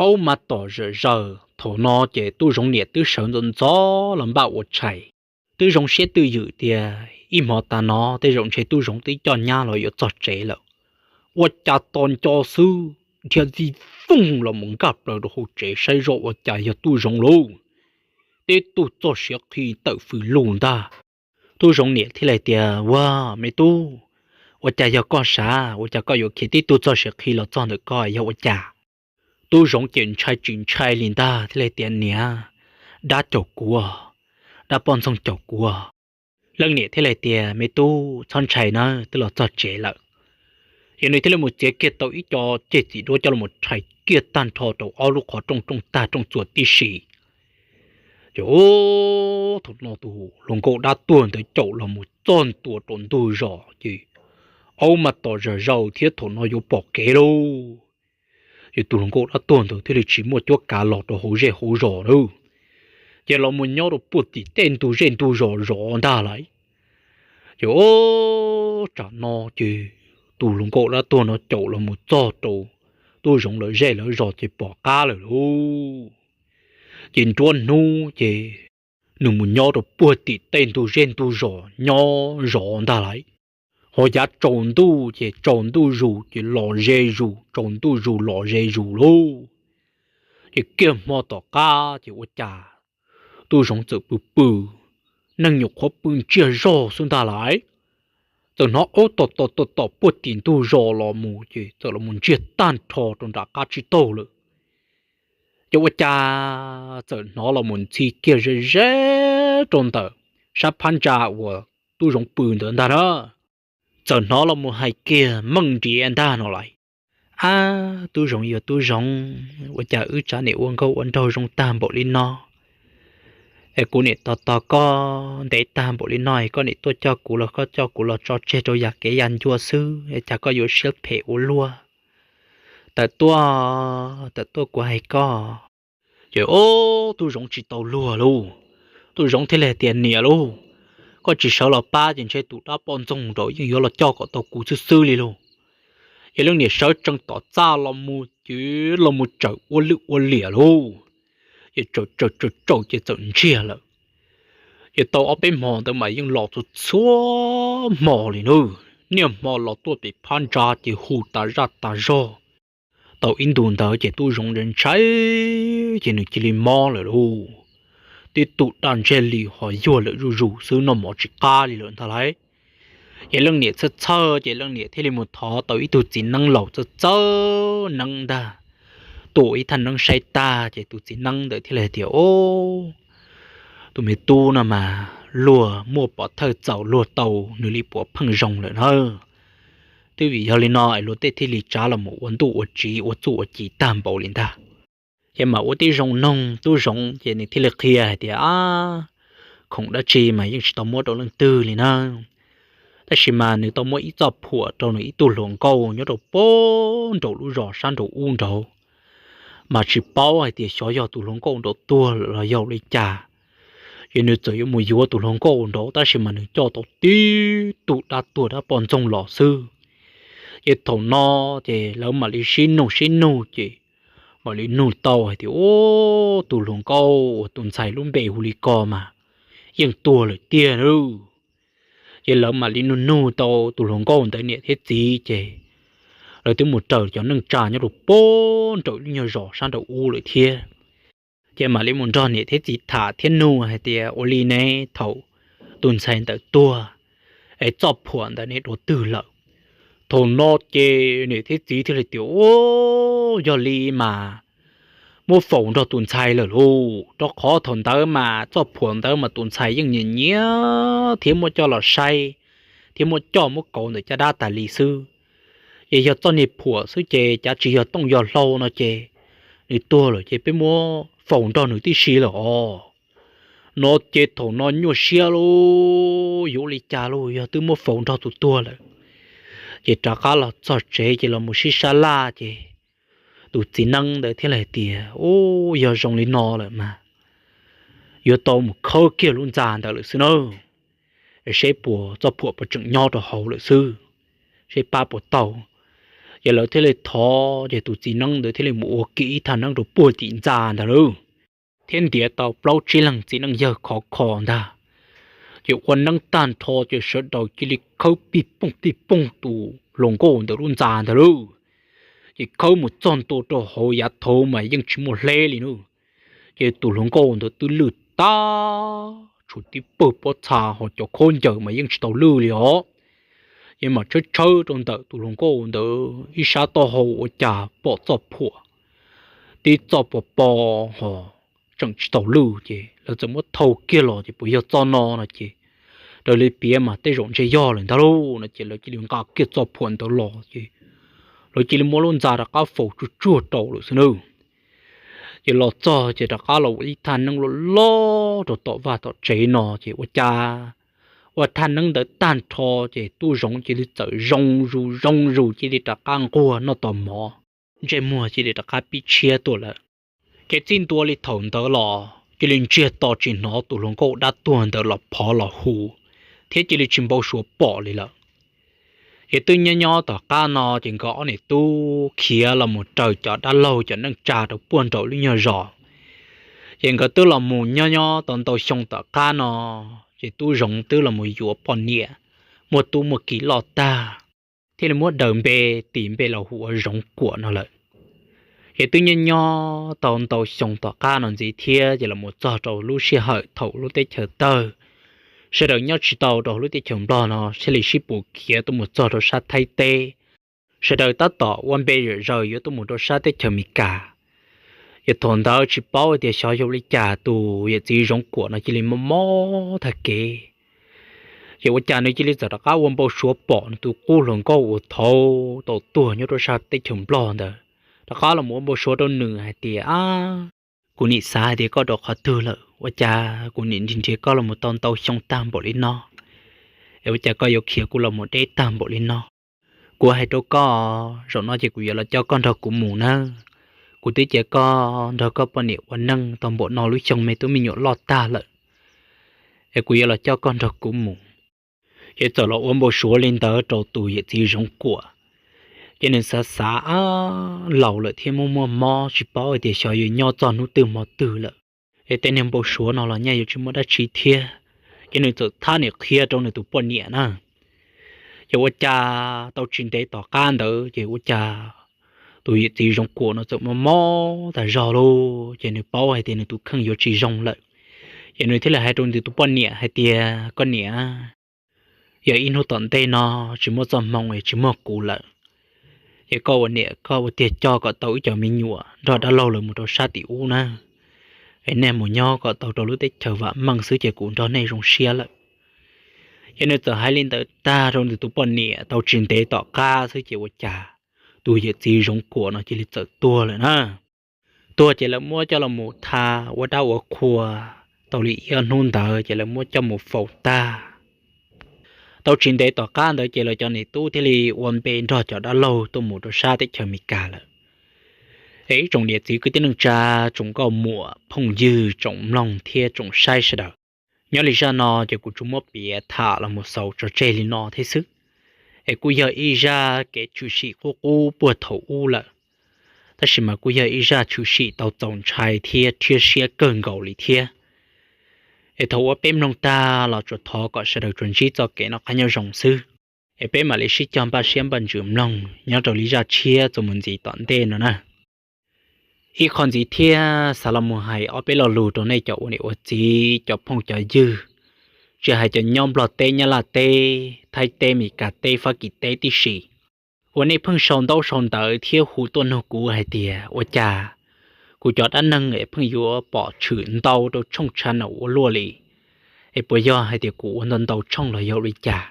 Aub mas tom zom zaws thaum no ces Tub Zoov niam twb sawv ntxov ntxov los npaj ua tshais. Twb zoo siab twj ywm tias ib hmo tas no tej zaum ntshe Tub Zoov twb coj nyab los yuav txog tsev lawm. Ua cas tos nco xwb dhia ntxi fooj los mus nkag plaws rau hauv tsev saib zoj ua cas yog Tub Zoov lauj. Tib tug txoj siav qhi tawm fws lug ntag. Tub Zoov niam thiaj li tias, Ua, me tub, ua cas yog koj sav? Ua cas koj yuav khiav tib tug txoj siav qhi los txog ntawm koj, yog ua cas? Tub Zoov ces ntshai tsis ntshai li ntag thiaj li tias, Niam, dab caum kuv, dab poj ntxoog caum kuv. Leej niam thiaj li tias, Me tub, txhob ntshai nawb, twb los txog tsev lawm. Ces nws thiaj li mus txiav kiag tau ib co ceg txiv duab coj los rhais kiag tag nrho rau ob lub qhov rooj, rooj tag rooj txuas tib si. Ces thaum no tus hluas nkauj dab tuag ntawd caum los mus txog ntua rau ntug zos ces aub mas tom zom zaws thiab thaum no yuav pom kev lauj. Ces tus hluas nkauj dab tuag ntawd thiaj li tsis muaj cuab kav los rau hauv zej hauv zos lawm, ces los mus nyob rau puag tim tej ntug zej ntug zos zov ntag lauj. Ces o, tsam no ces tus hluas nkauj dab tuag no caum los mus txog rau Tub Zoov lawv zej lawv zos ces pom qab lawm lauj. Ces nruab hnub ces nws mus nyob rau puag tim tej ntug zej ntug zos nyob zov ntag lauj. Ho yav tsaus ntuj ces tsaus ntuj zus ces los ze zus, tsaus ntuj zus los ze zus lauj. Ces kiag hmo tom qab ces ua cas Tub Zoov txawm pw pw, neeg nyuam qhuav pw ntsiag zog xwb ntag lauj, txawm hnov aub tom tom tom tom puag tim ntug zos los mus ces txawm los mus ntsiag tag nrho rau nram qab tsib taug lawm. Ces ua cas txawm hnov los mus ntxhi kiag ze ze rau ntawm sab phab ntsa uas Tub Zoov pw ntawd ntag na. Txawm hnov los mus hais kiag meej nriav ntag no lauj, Ab, Tub Zoov yuav Tub Zoov, ua cas wb tsav niam ua nkauj ua nraug zoo tag npaum li no? Es kuv niam tos tos koj ntev tag npaum li no es koj niam tuaj coj kuv los koj coj kuv los tso tseg rau yam kev yam ncua xwb es cas koj yuav siab phem ua luaj? Tawm tuaj, tawm tuaj kuv hais koj. Ces o, Tub Zoov tsis tau luag lauj. Tub Zoov thiaj li tias, Niam lauj, koj tsis sawv los pab ces ntshe tus dab poj ntxoog nraud yeej yuav los coj kom tau kuv xwb xwb li lauj. Ces leej niam sawv tsees tom txaj los mus ces los mus tsawm ua lwj ua liam lauj. Ces tsawm tsawm tsawm tsawm ces txawm ntsiag lawm. Ces tau ob peb hmo ntawd mas yeej los txhua txhua hmo li na. Niaj hmo los tuaj pem phab ntsa ces hu tas zaj tas zog. Tau ib ntus ntawd ces Tub Zoov ntshai ntshai ces nws cia li mob lawm lauj. Tib tug daj ntseg li ho yuag lawm zuj zus xwb, noj mov tsis qab li lawm ntag lauj. Ces leej niam txhawj txhawj ces leej niam thiaj li mus thov tau ib tug txiv neeb laus txawj txawj neeb ntag, tuam ib thaj neeb saib tag ces tus txiv neeb ntawd thiaj li hais tias, Ub, tus me tub no mas luag muaj pov thawj txaus luag tau nws li puav pheej zoo lawm na. Twb vim yog li no es luag tej thiaj li tsav los mus ua ntuj ua tsiv ua txuj ua ci tag npaum li ntag. Ces mam ua tib zoo noog Tub Zoov ces nws thiaj li qhia hais tias, Ab, khoom dab tsi mas yeej tsis tau muab rau leej twg li na. Tab sis mas nws tau muab ib txoj phuam rau nws ib tug hluas nkauj nyob rau puag nraum lub zos sab nraum ub nraud, mas tsis paub hais tias xyov yog tus hluas nkauj nraud tuag lawm los yog li cas. Ces nws txawm yuav mus yuav tus hluas nkauj nraud tab sis mas nws coj tau tib tug dab tuag dab poj ntxoog los xwb. Ces thaum no ces lawv mam li sib nug sib nug ces mam li nug tau hais tias, Ub, tus hluas nkauj uas tus ntxhais lub npe hu li ko mas yeej tuag lawm tiag lauj. Ces lawv mam li nug nug tau tus hluas nkauj ntawd niam thiab txiv ces lawv twb mus raws cov neej tsa nyob rau puag nraum lub nyuag zos sab nraum ub lawm thiab. Ces mam li mus nrog niam thiab txiv tham thiab nug hais tias, Ua li ne, thaum tus ntxhais ntawd tuag es txoj phuam ntawd ne dua twg lawm? Thaum no ces niam thiab txiv thiaj li tias, Ub, yog li mas muab faus nrog tus ntxhais lawm lauj, rau qhov thaum ntawd mas txoj phuam ntawd mas tus ntxhais yeej nyiam nyiam thiab muab coj los saib thiab muab coj muab kauv ntawm caj dab tas li xwb. Ces yog txoj niag phuam xwb ces cav tsis yog tooj yog hlau no ces nws tuag lawm ces peb muab faus nrog nws tib si lawm os. No ces thaum no nyuaj siab lauj, yuav ua li cas lauj, yog twb muab faus nrog tus tuag lawm. Ces rov qab los txog tsev ces los mus sib sab laj ces Tus txiv neeb ntawd thiaj li hais tias, Ub, yog zoo li no lawm mas yuav tau mus khawb kiag lub ntxa ntawd lawm xwb na, seb puas txoj phuam puas tseem nyob rau hauv lawm xwb, seb pab puas tau. Ces lawv thiaj li thov, ces tus txiv neeb ntawd thiaj li mus ua kiag ib thaj neeb rau puag tim ntxa ntag lauj, thiab ntiav tau plaub tsib leeg txiv neej yawg khov kho ntag. Ces ua neeb tag nrho ces sawv daws cia li khawb pij pooj pij pooj tus hluas nkauj ntawd lub ntxa ntag lauj. Ces khawb mus txog ntua rau hauv yav thaud mas yeej tsis muaj hleb li na. Ces tus hluas nkauj ntawd twb lwj tag, tshuav tib pawg pob txha, ho cov khaub ncaws mas yeej tsis tau lwj li os. Ces mas tshawb tshawb rau ntawm tus hluas nkauj ntawd ib sab taub hau ua cas pom txoj phuam tib txoj pos pos ho tseem tsis tau lwj, ces lawv txawm muab thau kiag los ces puas yog txoj no no ces, raws li piav mas tej zaum ntshe yog lawm ntag lauj no ces lawv cia li nqa kiag txoj phuam ntawd los ces lawv cia li muab lub ntxa rov qab faus tsuag tsuag rau lawm xwb nawb. Ces los txog ces rov qab los ua ib thaj neeb loj loj rau tom vaj tom tsev no ces ua cas ua thaj neeb ntawd tag nrho ces tub zoov cia li txawm zoo zus zoo zus cia li rov qab nquag noj tos mov, ntsej muag cia li rov qab pib tshiab tuaj lawm. Ces txij ntua li thaum ntawd los cia li ntsiag to tsis hnov tus hluas nkauj dab tuag ntawd los phov los hu thiab cia li tsis npau suav pom li lawm. Ces twb nyob nyob tom qab no ces nkawd ob niam tub khiav los mus raws cov dab laug cov neej tsa rau puag nraum lub nyuag zos. Ces nkawd twb los mus nyob nyob tau ntau xyoo tom qab no, ces tub zoov twb los mus yuav poj niam, muaj tub muaj ki loj tag, thiaj li muab daws npe, tis npe los hu ua Zoov Kuam no lawm. Ces twb nyob nyob tau ntau xyoo tom qab no ntxiv thiab ces los mus txog rau lub sij hawm thaum lub teb chaws tawg, sawv daws nyob tsis tau rau lub teb chaws Nplog no thiaj li sib pus khiav tuaj mus txog rau sab Thaib teb. Sawv daws tab tom ua npe zom zaws yuav tuaj mus rau sab teb chaws Amelikas. Ces thaum ntawd tsis paub tias xyov yog li cas tus yawm txiv Zoov Kuam no cia li mob mob tag kev. Ces ua cas nws cia li txawm rov qab ua npau suav pom nws tus qub hluas nkauj uas thaud tau tuag nyob rau sab teb chaws Nplog ntawd, rov qab los ua npau suav rau nws hais tias, Ab, kuv nim xav hais tias koj rau qhov twg lawm, ua cas kuv nim nrhiav nrhiav koj los mus tau ntau xyoo tag npaum li no, es ua cas koj yuav khiav kuv los mus deb tag npaum li no? Kuv hais rau koj, zaum no ces kuv yuav los coj koj nrog kuv mus nawb. Kuv twb cia koj nrog koj poj niam ua neej tau npaum no lub xyoo me tub me nyuam loj tag lawm, es kuv yuav los coj koj nrog kuv mus. Ces txawm los ua npau suav li ntawd rau tus yawm txiv Zoov Kuam. Ces nws xav xav, Ab, laus lawm thiab muaj muaj mob tsis paub hais tias xyov yuav nyob txog hnub twg hmo twg lawm, es tej niag npau suav no los nyaj yuav tsis muaj dab tsi thiab. Ces nws txawm thab niam qhia rau nws tus poj niam na. Ces ua cas tau tsis ntev tom qab ntawd ces ua cas tus yawm txiv Zoov Kuam no txawm mob mob tas zog lauj, ces nws paub hais tias nws tus kheej yuav tsis zoo lawm. Ces nws thiaj li hais rau nws tus poj niam hais tias, Koj niam, yog ib hnub tom ntej no tsis muaj txoj hmoo es tsis muaj kuv lawm, ces koj ua niam koj ua tiag coj kom tau ib co me nyuam nrog dab laug lawv mus rau sab tim ub na, es nej mus nyob kom tau rau lub teb chaws vam meej xwb ces kuv nrog nej zoo siab lawm. Ces nws txawm hais li ntawd tag rau nws tus poj niam tau tsis ntev tom qab xwb ces ua cas tus yawm txiv Zoov Kuam no cia li txawm tuag lawm na. Tuag ces lawv muab coj los mus tha ua dab ua qhua, tau li ib ob hnub ntawd ces lawv muab coj mus faus tag. Tau tsis ntev tom qab ntawd ces lawv cov niam tub thiaj li ua npe nrog cov dab laug tuaj mus rau sab teb chaws Amelikas lawm. Es ib tsoom niam txiv kwv tij neej tsa, tsoom nkauj muam phooj ywg, tsoom mloog thiab tsoom saib sawv daws, nyob li zaj no ces kuv tsuas muab piav tham los mus xaus tso tseg li no thiab xwb. Es kuj yog ib zaj kev tshwm sim qub qub puag thaum ub lawm, tab sis mas kuj yog ib zaj tshwm sim tau txaus ntshai thiab rhiab siab kawg nkaus li thiab. Es thaum uas peb mloog tag los tsuas thov kom sawv daws tsuas ntsib txoj kev noj qab nyob zoo xwb. Es peb mam li sib cog npaj siab npaj ntsws mloog nyob rau li zaj tshiab txuas mus ntxiv tom ntej no na. Ib qho ntxiv thiab xav los mus hais ob peb lo lus rau nej cov ua niam ua txiv, cov phooj cov ywg, tsis hais cov nyob Nplog teb, Nyab Laj teb, Thaib teb, Amelikas teb, Fab Kis teb tib si, uas nej pheej sau ntaub sau ntawv thiab hu tuaj nug kuv hais tias ua cas kuv cov dab neeg es pheej yuav pom tshwm ntau rau tshooj channel ua luaj li, es puas yog hais tias kuv ua ntau ntau tshooj los yog li cas?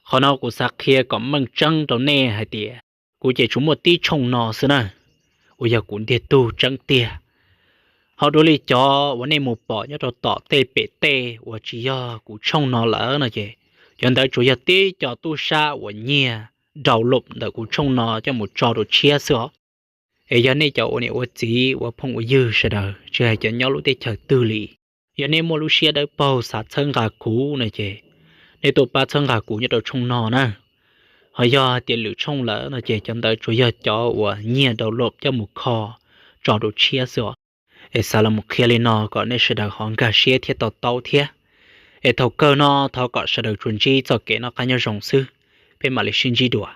Qhov no kuv xav qhia kom meej tseeb rau nej hais tias kuv ces tsuas muaj tib tshooj no xwb na, uas yog kuv ntiag tug tseeb tiag. Ho dua li cov uas nej mus pom nyob rau tom tej pem tej uas tsis yog kuv tshooj no lawm no ces, cov ntawd tsuas yog tib co tub sab uas nyiag download ntawm kuv tshooj no coj mus tso rau tshiab xwb os. Es yog nej cov ua niam ua txiv ua phooj ua ywg sawv daws, tsis hais cov nyob lub teb chaws twg li, yog nej muaj lub siab dawb paug xav txhawb nqa kuv no ces nej tuaj pab txhawb nqa kuv nyob rau tshooj no na. Ho yog tias lwm tshooj lawm no ces cov ntawd tsuas yog cov uas nyiag download coj mus kho tso rau tshiab xwb os. Es xav los mus qhia li no kom nej sawv daws ho nkag siab thiab to taub thiab. Es thaum kawg no thov kom sawv daws tsuas ntsib txoj kev noj qab nyob zoo xwb, peb mam li sib ntsib dua.